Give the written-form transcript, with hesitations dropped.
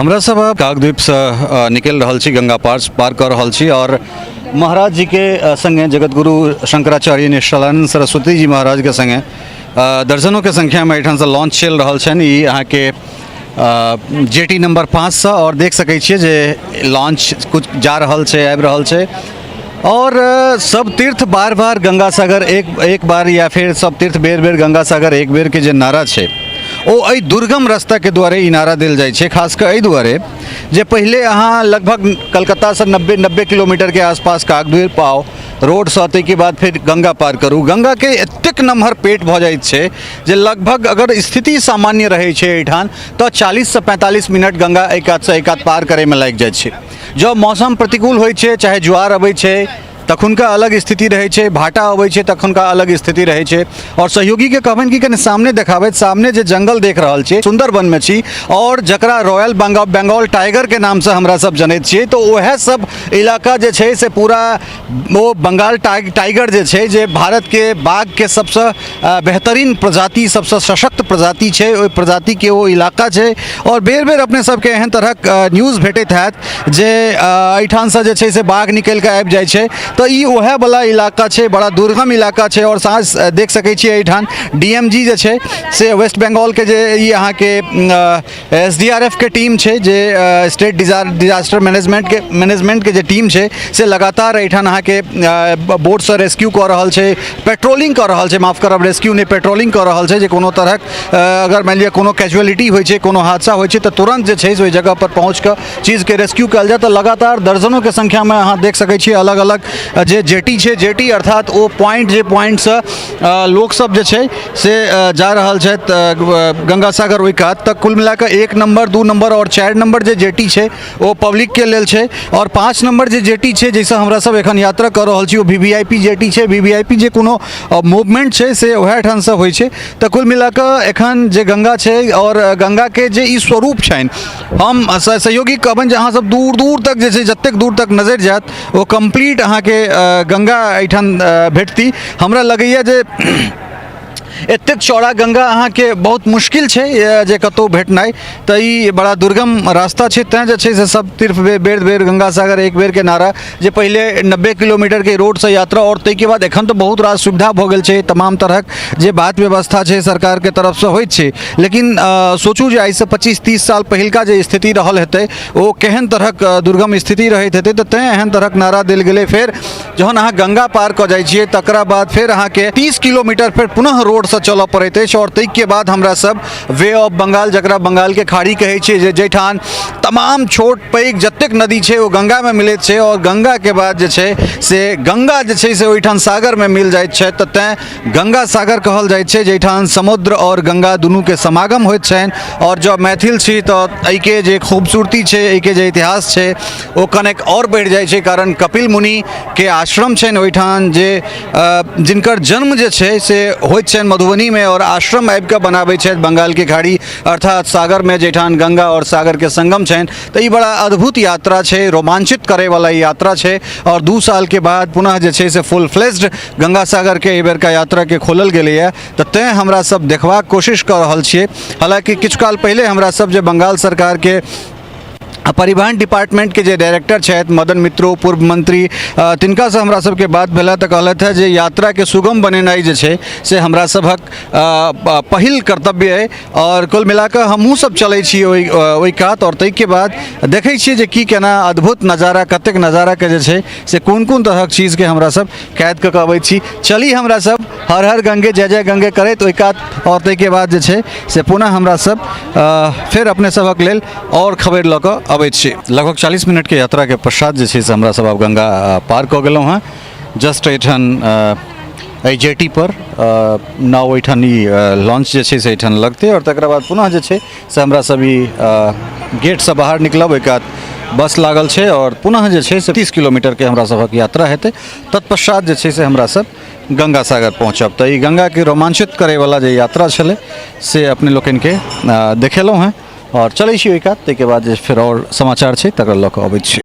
हमरा सब आब काकद्वीपसँ निकलि रहल छी, गंगा पार पार कऽ रहल छी आओर महाराज जीके संगे जगतगुरु शंकराचार्य निश्चलानंद सरस्वती जी महाराजके संगे दर्जनोके संख्यामे एहिठामसँ लॉन्च चलि रहल छनि। ई अहाँके जेटी नंबर 5सँ आओर देख सकै छियै जे लॉन्च कुछ जा रहल छै, आबि रहल छै। आओर सब तीर्थ बार बार गंगा सागर एक एक बार या फिर सब तीर्थ बेर बेर गंगा सागर एक बेरके जे नारा छै ओ एहि दुर्गम रास्ताके दुआरे ई नारा देल जाइ छै। खास कऽ एहि दुआरे जे पहिले अहाँ लगभग कलकत्तासँ 90 किलोमीटरके आसपास काकद्वीप आउ रोडसँ, ताहिके बाद फेर गंगा पार करू। गंगाके एतेक नमहर पेट भऽ जाइत छै जे लगभग अगर स्थिति सामान्य रहै छै एहिठाम तऽ 40सँ 45 मिनट गंगा एहि कातसँ एहि कात पार करैमे लागि जाइ छै। जँ मौसम प्रतिकूल होइ छै, चाहे ज्वार अबै छै तखुनका अलग स्थिति रहै छै, भाटा अबै छै तखुनका अलग स्थिति रहै छै। आओर सहयोगीके कहबनि कि कनि सामने देखाबैत, सामने जे जंगल देख रहल छी, सुंदरबनमे छी आओर जकरा रॉयल बंगाल टाइगरके नामसँ हमरा सब जनैत छियै, तऽ उएह सब इलाका जे छै से पूरा ओ बंगाल टाइगर जे छै, जे भारतके बाघके सबसँ बेहतरीन प्रजाति, सबसँ सशक्त प्रजाति छै, ओहि प्रजातिके ओ इलाका छै। आओर बेर बेर अपने सबके एहन तरहक न्यूज भेटैत हैत जे एहिठामसँ जे छै से बाघ निकलि कऽ आबि जाइ छै। तऽ ई वएहवला इलाका छै, बड़ा दुर्गम इलाका छै। आओर साँझ देख सकै छियै एहिठाम डी एम जी जे छै से वेस्ट बंगालके जे ई अहाँके एस डी आर एफ के टीम छै, जे स्टेट डिजास्टर मैनेजमेंटके जे टीम छै से लगातार एहिठाम अहाँके बोटसँ रेस्क्यू कऽ रहल छै, पेट्रोलिंग कऽ रहल छै, माफ करब, रेस्क्यू नहि, पेट्रोलिंग कऽ रहल छै जे कोनो तरहक अगर मानि लिअ कोनो कैजुअलिटी होइ छै, कोनो हादसा होइ छै तऽ तुरन्त जे छै से ओहि जगहपर पहुँच कऽ चीजके रेस्क्यू कयल जाय। तऽ लगातार दर्जनोके संख्यामे अहाँ देख सकै छियै अलग अलग जे जेटी छै, जेटी अर्थात ओ पॉइंट जे पॉइंटसँ लोकसब जे छै से जा रहल छथि गंगा सागर ओहि कात। तऽ कुल मिलाकऽ 1 नम्बर, 2 नम्बर आओर 4 नम्बर जे जेटी छै ओ पब्लिकके लेल छै आओर 5 नम्बर जे जेटी छै जाहिसँ हमरा सब एखन यात्रा कऽ रहल छी ओ V V I P jetty छै। वी वी I P जे कोनो मूवमेंट छै से वएह ठामसँ होइ छै। तऽ कुल मिलाकऽ एखन जे गंगा छै आओर गंगाके जे ई स्वरूप छनि, हम सहयोगी कहबनि जे अहाँ सब दूर दूर तक जे छै जतेक दूर तक नजरि जायत ओ कम्प्लीट अहाँके गंगा एहिठाम भेटती। हमरा लगैए जे एतेक चौड़ा गंगा अहाँके बहुत मुश्किल छै जे कतहु भेटनाइ, तऽ ई बड़ा दुर्गम रास्ता छै। तैँ जे छै से सब तीर्थ बेर बेर गंगा सागर एक बेरके नारा जे पहिले 90 किलोमीटरके रोडसँ यात्रा आओर ताहिके बाद एखन तऽ बहुत रास सुविधा भऽ गेल छै, तमाम तरहक जे बात व्यवस्था छै सरकारके तरफसँ होइत छै, लेकिन सोचू जे आइसँ 25-30 साल पहिलका जे स्थिति रहल हेतै ओ केहन तरहक दुर्गम स्थिति रहैत हेतै। तऽ तैँ एहन तरहक नारा देल गेलै। फेर जहन अहाँ गंगा पार कऽ जाइ छियै तकरा बाद फेर अहाँके 30 किलोमीटर फेर पुनः रोडसँ चलऽ पड़ैत अछि आओर ताहिके बाद हमरा सब वे ऑफ बंगाल, जकरा बंगालके खाड़ी कहै छियै, जे जाहिठाम तमाम छोट पैघ जतेक नदी छै ओ गंगामे मिलैत छै आओर गंगाके बाद जे छै से गंगा जे छै से ओहिठाम सागरमे मिल जाइत छै, तऽ तैँ गंगा सागर कहल जाइत छै, जाहिठाम समुद्र आओर गंगा दुनूके समागम होइत छनि। आओर जँ मैथिल छी तऽ एहिके जे खूबसूरती छै, एहिके जे इतिहास छै ओ कनेक आओर बढ़ि जाइ छै, कारण कपिल मुनिके आश्रम छनि ओहिठाम, जे जिनकर जन्म जे छै से होइत छनि मधुबनीमे आओर आश्रम आबिकऽ बनाबै छथि बंगालके खाड़ी अर्थात सागरमे, जाहिठाम गंगा आओर सागरके संगम छनि। तऽ ई बड़ा अद्भुत यात्रा छै, रोमांचित करैवला ई यात्रा छै। आओर 2 सालके बाद पुनः जे छै से फुल फ्लेज्ड गंगा सागरके एहि बेरका यात्राके खोलल गेलैए, तऽ तैँ हमरा सब देखबाक कोशिश कऽ रहल छियै। हालाँकि किछु काल पहिले हमरा सब जे बंगाल सरकारके परिवहन डिपार्टमेंटके जे डायरेक्टर छथि मदन मित्रो, पूर्व मंत्री, तिनकासँ हमरा सबके बात भेल तऽ कहलथि हँ जे यात्राके सुगम बनेनाइ जे छै से हमरा सभक पहिल कर्तव्य अइ। आओर कुल मिलाकऽ हमहूँ सब चलै छी ओहि कात आओर ताहिके बाद देखै छियै जे की केना अद्भुत नजारा, कतेक नजाराके जे छै से कोन कोन तरहक चीजके हमरा सब कैद कऽ कऽ अबै छी। चली हमरा सब हर हर गंगे जय जय गंगे करैत ओहि कात आओर ताहिके बाद जे छै से पुनः हमरा सब फेर अपने सभक लेल आओर खबरि लऽ कऽ अबै छी। लगभग 40 मिनटके यात्राके पश्चात जे छै से हमरा सब आब गंगा पार कऽ गेलहुँ हँ। जस्ट एहिठाम एहि जेटी पर नाव एहिठाम ई लॉन्च जे छै से एहिठाम लगतै आओर तकरा बाद पुनः जे छै से हमरा सब ई गेटसँ बाहर निकलब, ओहि कात बस लागल छै आओर पुनः जे छै से 30 किलोमीटरके हमरा सभक यात्रा हेतै, तत्पश्चात जे छै से हमरा सब गंगा सागर पहुँचब। तऽ ई गंगाके रोमांचित करैवला जे यात्रा छलै से अपने लोकनिके देखेलहुँ हँ। आओर चलै छी ओहि कात, ताहिके बाद जे फेर आओर समाचार छै तकर लऽ कऽ अबै छी।